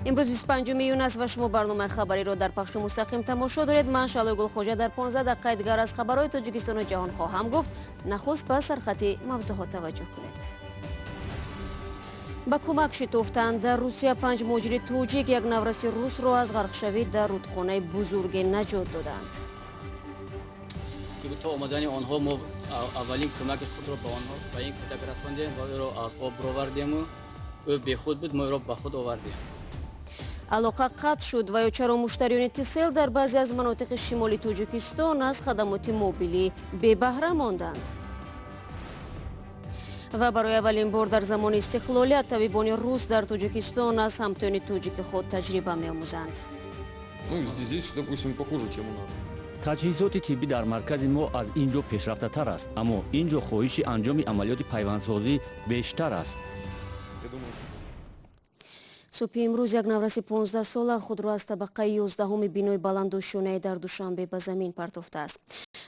Имрӯз 25 июн аст ва шумо барномаи хабариро дар пахши мустақим тамошо доред. Ман Шаълои Гулхоҷа дар 15 дақиқаи дигар аз хабарҳои Тоҷикистону ҷаҳон хоҳам гуфт. Нахуст ба сархати мавзӯъҳо таваҷҷӯҳ кунед. Ба кӯмак шитофтанд. Дар Русия панҷ муҳоҷири тоҷик як навраси русро аз ғарқшавӣ дар рудхонаи бузурге наҷот доданд. Ки то омадани онҳо мо аввалин кӯмаки худро ба онҳо, ба ин кӯдак расондем ва ӯро аз об баровардему ӯ бехуд буд, мо ӯро ба худ овардем. Алоқа қатъ шуд ва ё чаро муштариёни Тисел дар баъзе аз манотиқи шимоли Тоҷикистон аз хадамоти мобилӣ бебаҳра монданд? Ва барои аввалин бор дар замони истиқлолият табибони рус дар Тоҷикистон аз ҳамтоёни тоҷики худ таҷриба меомӯзанд. Ну, здесь, допустим, похуже, чем у нас. Таҷҳизоти тиббӣ дар маркази мо аз ин ҷо пешрафтатар аст, аммо ин ҷо хоҳиши анҷоми амалиёти пайвандсозӣ бештар аст. Я думаю, Субҳи имрӯз як навраси 15-сола худро аз табақаи 11-уми бинои баландошёнае дар Душанбе ба замин партофтааст.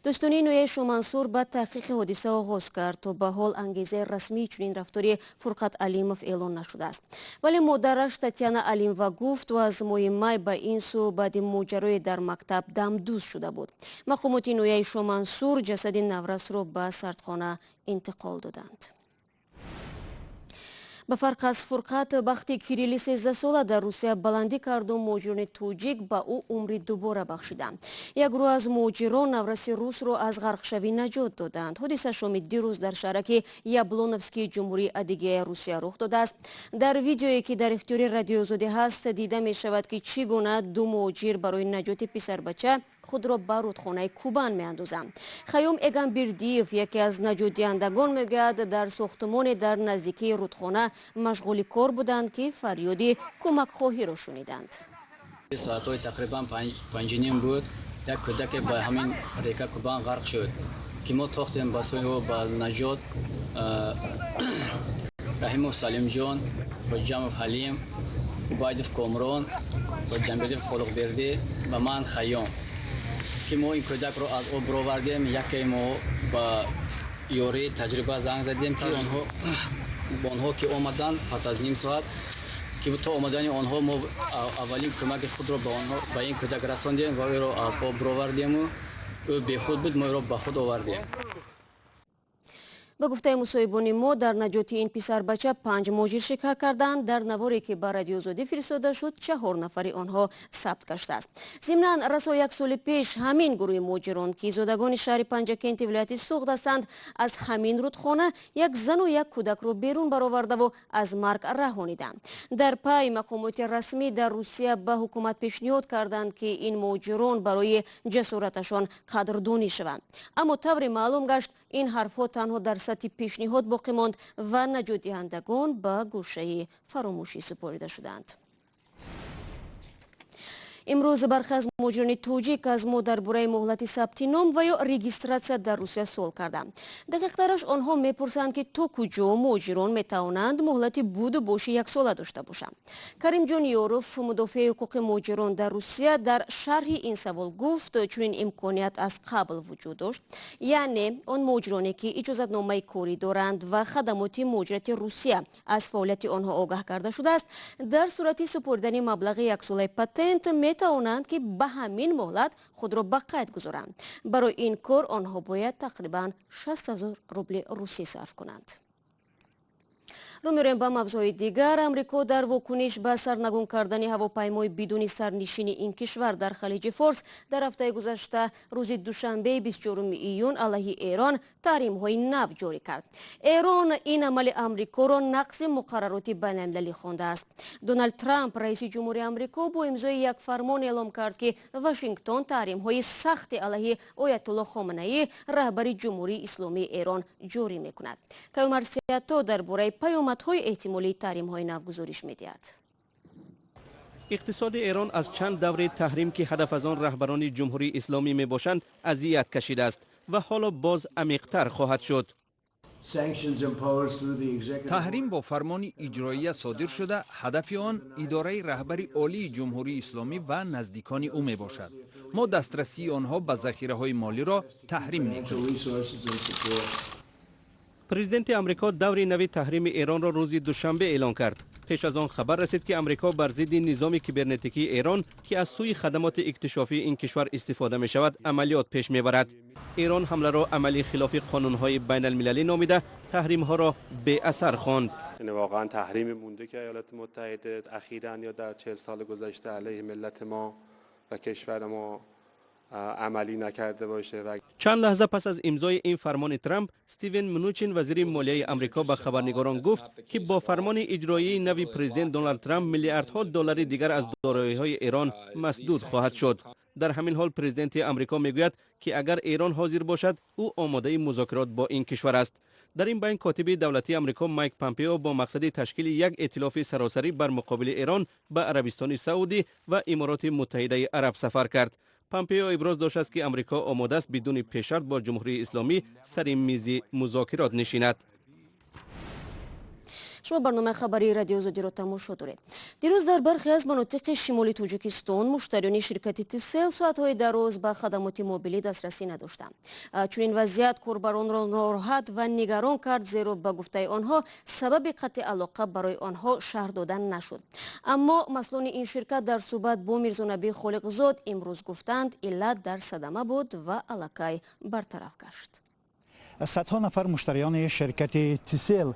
Додситонии ноҳияи Шомансур ба таҳқиқи ҳодиса оғоз кард. То ба ҳол ангезаи расмии чунин рафтори Фурқат Алимов эълон нашудааст, вале модараш Татьяна Алимова гуфт, ӯ аз моҳи май ба ин сӯ баъди моҷарое дар мактаб дамдӯз шуда буд. Мақомоти ноҳияи Шомансур ҷасади наврасро ба сардхона интиқол доданд. Ба фарқ аз Фурқат, бахти Кирилли 13-сола дар Русия баландӣ карду муҳоҷирони тоҷик ба ӯ умри дубора бахшиданд. Як гурӯҳ аз муҳоҷирон навраси русро аз ғарқшавӣ наҷот доданд. Ҳодиса шоми дирӯз дар шаҳраки Яблоновскии Ҷумҳурии Адигея Русия рух додааст. Дар видеое, ки дар ихтиёри Радиои Озодӣ ҳаст, дида мешавад, ки чӣ гуна ду муҳоҷир барои наҷоти писарбача худро ба рудхонаи Кубан меандозанд. Хайём Эгамбирдиев, яке аз наҷотдиҳандагон, мегӯяд, дар сохтумоне дар наздикии рудхона машғули кор буданд, ки фарёди кӯмакхоҳиро шуниданд. Соатҳои тақрибан 5:30 буд, як кӯдаке ба ҳамин река Кубан ғарқ шуд, ки мо тохтем ба сӯи ӯ ба наҷот. Раҳимов Салимҷон, Ҳоҷамов Ҳалим, Убайдов Комрон ва Ҷамбердиев Холиқбердӣ ва ман, Хайём, ки мо ин кӯдакро аз об баровардем. Якеи мо ба ёрии таҷриба занг задем, ки онҳо ки омаданд пас аз ним соат, ки то омадани онҳо мо аввалин кӯмаки худро ба онҳо, ба ин кӯдак расондем ва ӯро аз об баровардему ӯ бехуд буд, мо ӯро ба худ овардем. Ба гуфтаи мусоҳибони мо, дар наҷоти ин писарбача панҷ муҳоҷир ширкат карданд. Дар наворе, ки ба Радиои Озодӣ фиристода шуд, чаҳор нафари онҳо сабт гаштааст. Зимнан, расо як соли пеш ҳамин гурӯҳи муҳоҷирон, ки зодагони шаҳри Панҷакенти вилояти Суғд ҳастанд, аз ҳамин рудхона як зану як кӯдакро берун баровардаву аз марг раҳониданд. Дар пай мақомоти расмӣ дар Русия ба ҳукумат пешниҳод карданд, ки ин муҳоҷирон барои ҷасораташон қадрдонӣ шаванд, аммо тавре маълум гашт, ин ҳарфҳо танҳо дар сатҳи пешниҳод боқӣ монд ва наҷотдиҳандагон ба гӯшаи фаромӯшӣ супорида шуданд. Имрӯз бархе аз муҳоҷирони тоҷик аз мо дар бораи муҳлати сабти ном ва ё регистрация дар Русия суол карданд. Дақиқтараш, онҳо мепурсанд, ки то куҷо муҳоҷирон метавонанд муҳлати буду боши яксола дошта бошанд. Каримҷон Ёров, мудофеи ҳуқуқи муҳоҷирон дар Русия, дар шарҳи ин савол гуфт, чунин имконият аз қабл вуҷуд дошт, яъне он муҳоҷироне, ки иҷозатномаи корӣ доранд ва хадамоти муҳоҷирати Русия аз фаъолияти онҳо огаҳ карда шудааст, дар сурати супоридани маблағи яксолаи патент метавонанд, ки ба ҳамин муҳлат худро ба қайд гузоранд. Барои ин кор онҳо бояд тақрибан 60 ҳазор рубли русӣ сарф кунанд. Рӯ меорем ба мавзӯи дигар. Амрико дар вокуниш ба сарнагун кардани ҳавопаймои бидуни сарнишини ин кишвар дар Халиҷи Форс дар ҳафтаи гузашта, рӯзи душанбеи 24 июн алайҳи Эрон таҳримҳои нав ҷорӣ кард. Эрон ин амали Амрикоро нақзи муқаррароти байналмилалӣ хондааст. Доналд Трамп, раиси ҷумҳури Амрико, бо имзои як фармон эълом кард, ки Вашингтон таҳримҳои сахти алайҳи Оятулло Хоманаӣ, раҳбари Ҷумҳурии Исломии Эрон, ҷорӣ мекунад. Каюмарсиято дар бораи паёмадҳои эҳтимолии таҳримҳои нав гузориш медиҳад. Иқтисоди Эрон аз чанд даври таҳрим, ки ҳадаф аз он раҳбарони Ҷумҳурии Исломӣ мебошанд, азият кашидааст ва ҳоло боз амиқтар хоҳад шуд. Таҳрим бо фармони иҷроия содир шуда, ҳадафи он идораи раҳбари олии Ҷумҳурии Исломӣ ва наздикони ӯ мебошад. Мо дастрасии онҳо ба захираҳои молиро таҳрим мекунем. Президенти Амрико даври нави таҳрими Эронро рӯзи душанбе эълон кард. Пеш аз он хабар расид, ки Амрико бар зидди низоми кибернетикии Эрон, ки аз сӯи хадамоти иктишофии ин кишвар истифода мешавад, амалиёт пеш мебарад. Эрон ҳамларо амали хилофи қонунҳои байналмилалӣ номида, таҳримҳоро беасар хонд. یعنی واقعا تحریمی مونده که ایالات متحده اخیرا یا در 40 سال گذشته علیه ملت ما و کشور ما عملی نکرده باشه و Чанд лаҳза пас аз имзои ин фармони Трамп, Стивен Мнучин, вазири молияи Амрико, ба хабарнигорон гуфт, ки бо фармони иҷроии нави президент Доналд Трамп миллиардҳо доллари дигар аз дороиҳои Эрон масдуд хоҳад шуд. Дар ҳамин ҳол президенти Амрико мегӯяд, ки агар Эрон ҳозир бошад, ӯ омодаи музокирот бо ин кишвар аст. Дар ин байн котиби давлатии Амрико Майк Помпео бо мақсади ташкили як эътилофи саросарӣ бар муқобили Эрон ба Арабистони Саудӣ ва Имороти Муттаҳидаи Араб сафар кард. Помпео иброз доштааст, ки Амрико омода аст бидуни пешшарт бо Ҷумҳурии Исломӣ сари мизи музокирот нишинад. Шумо барномаи хабарии Радиои Озодиро тамошо доред. Дирӯз дар бархе аз манотиқи шимоли Тоҷикистон муштариёни ширкати Тисел соатҳои дароз ба хадамоти мобилӣ дастрасӣ надоштанд. Чунин вазъият корбаронро нороҳат ва нигарон кард, зеро ба гуфтаи онҳо сабаби қатъи алоқа барои онҳо шарҳ дода нашуд. Аммо масъулони ин ширкат дар суҳбат бо Мирзонабӣ Холиқзод имрӯз гуфтанд, иллат дар садама буд ва аллакай бартараф гашт. Садҳо нафар муштариёни ширкати Тисел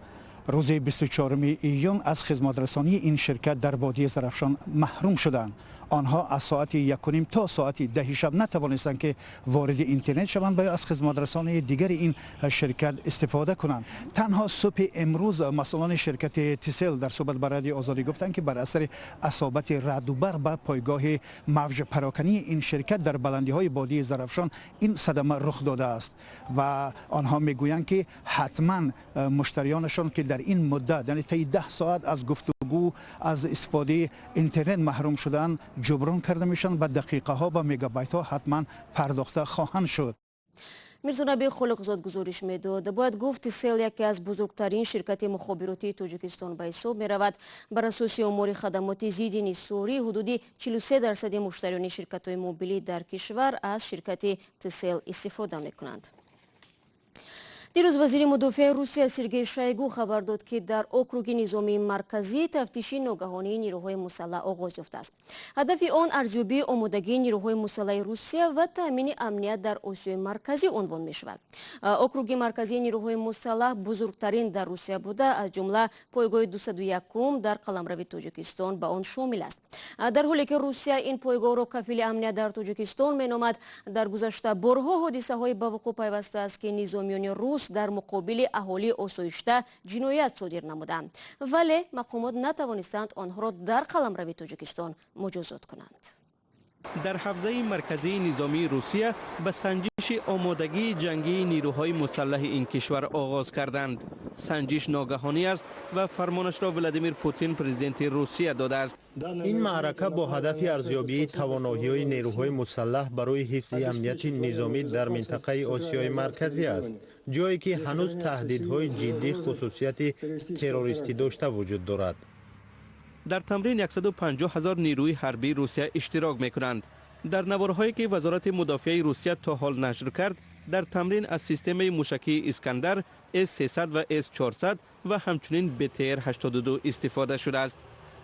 рӯзи 24 июн аз хизматрасонии ин ширкат дар водии Зарафшон маҳрум шуданд. Онҳо аз соати 1:30 то соати 10 шаб натавонистанд, ки вориди интернет шаванд ва ё аз хизматрасонии дигари ин ширкат истифода кунанд. Танҳо субҳи имрӯз масъулони ширкати Тисел дар суҳбат ба Радиои Озодӣ гуфтанд, ки бар асари асобати раъду барқ ба пойгоҳи мавҷпарокании ин ширкат дар баландиҳои водии Зарафшон ин садама рух додааст ва онҳо мегӯянд, ки ҳатман муштариёнашон, ки дар ин муддат, яъне таи 10 соат, аз гуфтугӯ, аз истифодаи интернет маҳрум шуданд, ҷуброн карда мешаванд ва дақиқаҳо ва мегабайтҳо ҳатман пардохта хоҳанд шуд. Мирзонаби Холиқзод гузориш медод. Бояд гуфт, Тисел яке аз бузургтарин ширкати мухобиротии Тоҷикистон ба ҳисоб меравад. Бар асоси омори хадамоти зидди инҳисорӣ, ҳудуди 43% муштариёни ширкатҳои мобилӣ дар кишвар аз ширкати Тисел истифода мекунанд. Дирӯз вазири мудофиаи Русия Сергей Шойгу хабар дод, ки дар округи низомии Марказӣ тафтиши ногаҳонии нирӯҳои мусаллаҳ оғоз ёфтааст. Ҳадафи он арзёбии омодагии нирӯҳои мусаллаҳи Русия ва таъмини амният дар Осиёи Марказӣ унвон мешавад. Округи Марказии нирӯҳои мусаллаҳ бузургтарин дар Русия буда, аз ҷумла пойгоҳи 201 дар қаламрави Тоҷикистон ба он шомил аст. Дар ҳоле ки Русия ин пойгоҳро кафили амният дар Тоҷикистон меномад, дар гузашта борҳо ҳодисаҳое ба вуқӯъ пайвастааст, ки низомиёни рус дар муқобили аҳолии осоишта ҷиноят содир намуданд, вале мақомот натавонистанд онҳоро дар қаламрави Тоҷикистон муҷозот кунанд. Дар ҳавзаи марказии низомии Русия ба санҷиши омодагии ҷангии нирӯҳои мусаллаҳи ин кишвар оғоз карданд. Санҷиш ногаҳонӣ аст ва фармонашро Владимир Путин, президенти Русия, додааст. Ин маърака бо ҳадафи арзёбии тавоноҳиҳои нерӯҳои мусаллаҳ барои ҳифзи амнияти низомӣ дар минтақаи Осиёи Марказӣ аст, ҷое ки ҳанӯз таҳдидҳои ҷиддӣ хусусияти террористӣ дошта вуҷуд дорад. Дар тамрин 150 ҳазор нирӯи ҳарбии Русия иштирок мекунанд. Дар наворҳое, ки Вазорати мудофиаи Русия то ҳол нашр кард, дар тамрин аз системаи мушакии Искандар, С-300 ва С-400 ва ҳамчунин БТР 82 истифода шудааст.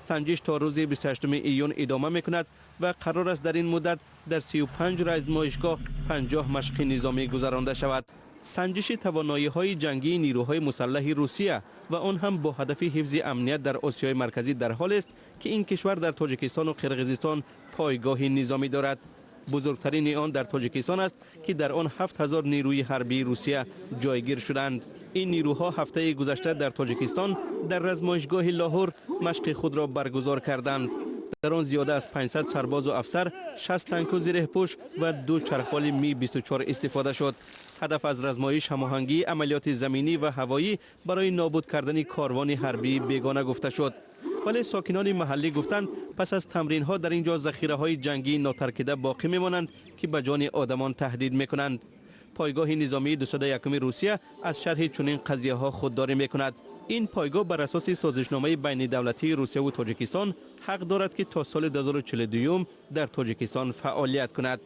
Санҷиш то рӯзи 28 июн идома мекунад ва қарор аст дар ин муддат дар 35 размоишгоҳ 50 машқи низомӣ гузаронда шавад. Санҷиши тавоноиҳои ҷангии нирӯҳои мусаллаҳи Русия ва он ҳам бо ҳадафи ҳифзи амният дар Осиёи Марказӣ дар ҳолест, ки ин кишвар дар Тоҷикистону Қирғизистон пойгоҳи низомӣ дорад. Бузургтарини он дар Тоҷикистон аст, ки дар он 7000 нирӯи ҳарбии Русия ҷойгир шуданд. Ин нирӯҳо ҳафтаи гузашта дар Тоҷикистон дар размоишгоҳи Лоҳур машқи худро баргузор карданд. Дар он зиёда аз 500 сарбозу афсар, 60 танку зиреҳпӯш ва ду чархболи Ми 24 истифода шуд. Ҳадаф аз размоиш ҳамоҳангии амалиёти заминӣ ва ҳавоӣ барои нобуд кардани корвони ҳарбии бегона гуфта шуд. Вале сокинони маҳаллӣ гуфтанд, пас аз тамринҳо дар ин ҷо захираҳои ҷангии нотаркида боқӣ мемонанд, ки ба ҷони одамон таҳдид мекунанд. Пойгоҳи низомии 201 Русия аз шарҳи чунин қазияҳо худдорӣ мекунад. Ин пойгоҳ бар асоси созишномаи байнидавлатии Русияву Тоҷикистон ҳақ дорад, ки то соли 2042 дар Тоҷикистон фаъолият кунад.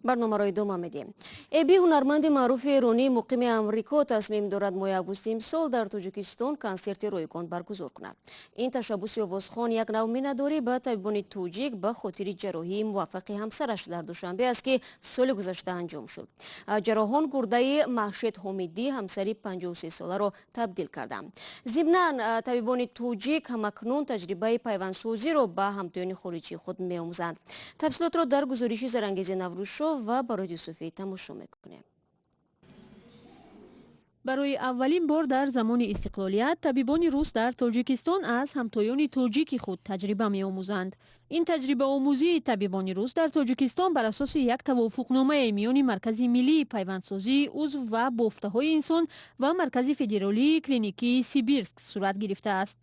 Барномаро идома медиҳем. Эби, ҳунарманди маъруфи эронӣ, муқими Амрико, тасмим дорад моҳи августи имсол дар Тоҷикистон консерти ройгон баргузор кунад. Ин ташаббуси овозхон як нав миннатдорӣ ба табибони тоҷик ба хотири ҷарроҳии муваффақи ҳамсараш дар Душанбе аст, ки соли гузашта анҷом шуд. Ҷарроҳон гурдаи Маҳшед Ҳомидӣ, ҳамсари 53-соларо, табдил карданд. Зимнан, табибони тоҷик ҳамакнун таҷрибаи пайвандсозиро ба ҳамтоёни хориҷии худ меомӯзанд. Тафсилотро дар гузориши Зарангези Наврӯзшо ва Бароди Юсуфӣ тамошо мекунем. Барои аввалин бор дар замони истиқлолият табибони рус дар Тоҷикистон аз ҳамтоёни тоҷики худ таҷриба меомӯзанд. Ин таҷрибаомӯзии табибони рус дар Тоҷикистон бар асоси як тавофуқномае миёни Маркази миллии пайвандсозии узв ва бофтаҳои инсон ва Маркази федералии клиникии Сибирск сурат гирифтааст.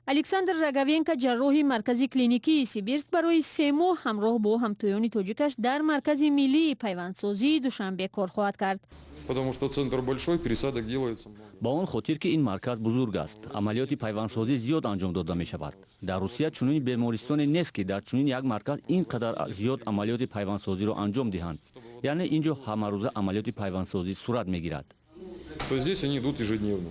Александр Раговенко, ҷарроҳи Маркази клиникии Сибирск, барои 3 моҳ ҳамроҳ бо ҳамтоёни тоҷикаш дар Маркази миллии пайвандсозии Душанбе кор хоҳад кард. Потому что центр большой, пересадок делается много. Ба он хотир, ки ин марказ бузург аст, амалиёти пайвандсозӣ зиёд анҷом дода мешавад. Дар Русия чунин бемористоне нест, ки дар чунин як марказ ин қадар зиёд амалиёти пайвандсозиро анҷом диҳанд. Яъне ин ҷо ҳамарӯза амалиёти пайвандсозӣ сурат мегирад. То здесь они идут ежедневно.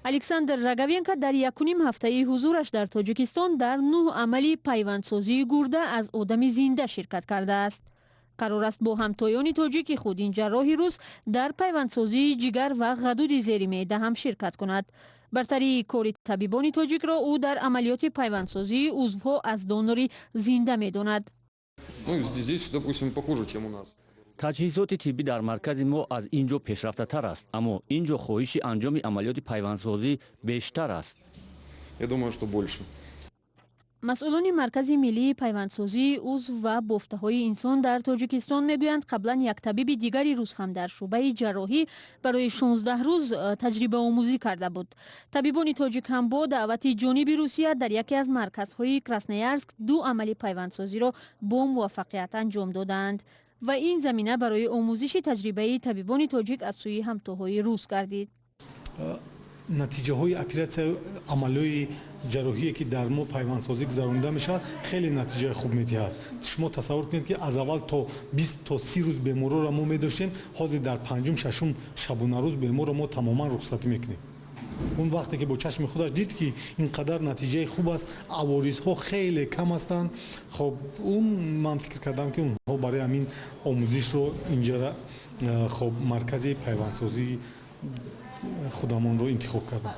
Александр Раговенко дар якуним ҳафтаи ҳузураш дар Тоҷикистон дар нӯҳ амали пайвандсозии гурда аз одами зинда ширкат кардааст. Қарор аст бо ҳамтоёни тоҷики худ ин ҷарроҳи рус дар пайвандсозии ҷигар ва ғадуди зери меъда ҳам ширкат кунад. Бартарии кори табибони тоҷикро ӯ дар амалиёти пайвандсозии узвҳо аз донори зинда медонад. Ну, здесь, допустим, похуже, чем у нас. Таҷҳизоти тиббӣ дар маркази мо аз ин ҷо пешрафтатар аст, аммо ин ҷо хоҳиши анҷоми амалиёти пайвандсозӣ бештар аст. Я думаю, что больше. Масъулони Маркази миллии пайвандсозии узв ва бофтаҳои инсон дар Тоҷикистон мегӯянд, қаблан як табиби дигари рус ҳам дар шӯъбаи ҷарроҳӣ барои 16 рӯз таҷрибаомӯзӣ карда буд. Табибони тоҷик ҳам бо даъвати ҷониби Русия дар яке аз марказҳои Красноярск ду амали пайвандсозиро бо муваффақият анҷом додаанд ва ин замина барои омӯзиши таҷрибаи табибони тоҷик аз сӯи ҳамтоҳои рус гардид. Натиҷаҳои оператсия, амалиёи ҷарроҳие, ки дар мо пайвандсозӣ гузаронида мешавад, хеле натиҷаи хуб медиҳад. Шумо тасаввур кунед, ки аз аввал то 20 то 30 рӯз беморро мо медоштем, ҳозир дар панҷум, шашум шабонарӯз беморро мо тамоман рухсатӣ мекунем. Он вақте ки бо чашми худаш дид, ки ин қадар натиҷаи хуб аст, аворизҳо хеле кам ҳастанд, хоб, он ман фикр кардам, ки онҳо барои ҳамин омӯзишро инҷара, хоб, маркази пайвандсозии худамонро интихоб кардам.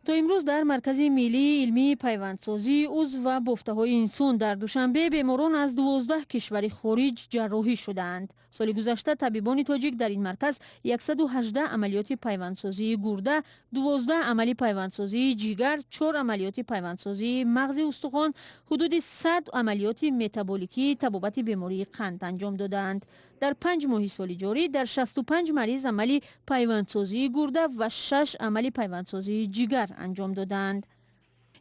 То имрӯз дар Маркази миллии илмии пайвандсозии узв ва бофтаҳои инсон дар Душанбе беморон аз 12 кишвари хориҷ ҷарроҳӣ шудаанд. Соли гузашта табибони тоҷик дар ин марказ 118 амалиёти пайвандсозии гурда, 12 амали пайвандсозии ҷигар, чор амалиёти пайвандсозии мағзи устухон, ҳудуди 100 амалиёти метаболикии табобати бемории қанд анҷом додаанд. Дар 5 моҳи соли ҷорӣ дар 65 мариз амали пайвандсозии гурда ва шаш амали пайвандсозии ҷигар анҷом додаанд.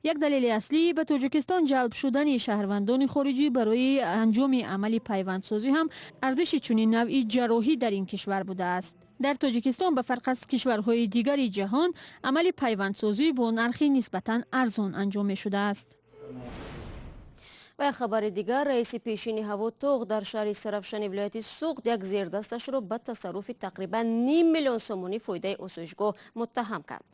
Як далели аслӣ ба Тоҷикистон ҷалб шудани шаҳрвандони хориҷӣ барои анҷоми амали пайвандсозӣ ҳам арзиши чунин навъи ҷарроҳӣ дар ин кишвар будааст. Дар Тоҷикистон, ба фарқ аз кишварҳои дигари ҷаҳон, амали пайвандсозӣ бо нархи нисбатан арзон анҷом мешудааст. Ва як хабари дигар: раиси пешини ҳавотоғ дар шаҳри Истаравшани вилояти Суғд як зердасташро ба тасарруфи тақрибан ним миллион сомонӣ фоидаи осоишгоҳ муттаҳам кард.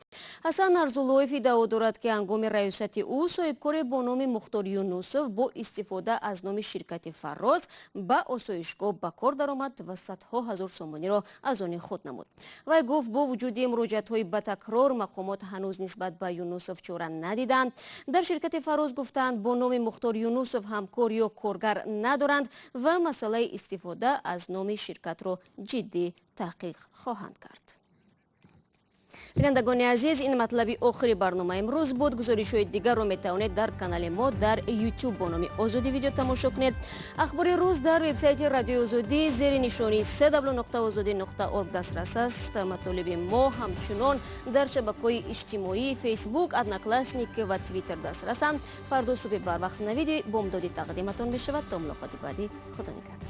Ҳасан Арзулоев иддао дорад, ки ҳангоми раёсати ӯ соҳибкоре бо номи Мухтор Юнусов бо истифода аз номи ширкати «Фарроз» ба осоишгоҳ ба кор даромад ва садҳо ҳазор сомониро аз они худ намуд. Вай гуфт, бо вуҷуди муроҷиатҳои ба такрор мақомот ҳанӯз нисбат ба Юнусов чора надиданд. Дар ширкати «Фарроз» гуфтанд, бо номи Мухтор Юнусов ҳамкор ё коргар надоранд ва масъалаи истифода аз номи ширкатро ҷиддӣ таҳқиқ хоҳанд кард. Бинандагони азиз, ин матлаби охири барнома имрӯз буд. Гузоришҳои дигарро метавонед дар канали мо дар Ютуб бо номи «Озодӣ видео» тамошо кунед. Ахбори рӯз дар вебсайти Радиои Озодӣ зери нишонии cw.ozodi.org дастрас аст. Матолиби мо ҳамчунон дар шабакаҳои иҷтимоӣ Фейсбук, Одноклассники ва Твиттер дастрасанд. Фардо субҳи барвақт «Навиди бомдодӣ» тақдиматон мешавад. То мулоқоти баъдӣ, худо нигаҳдор.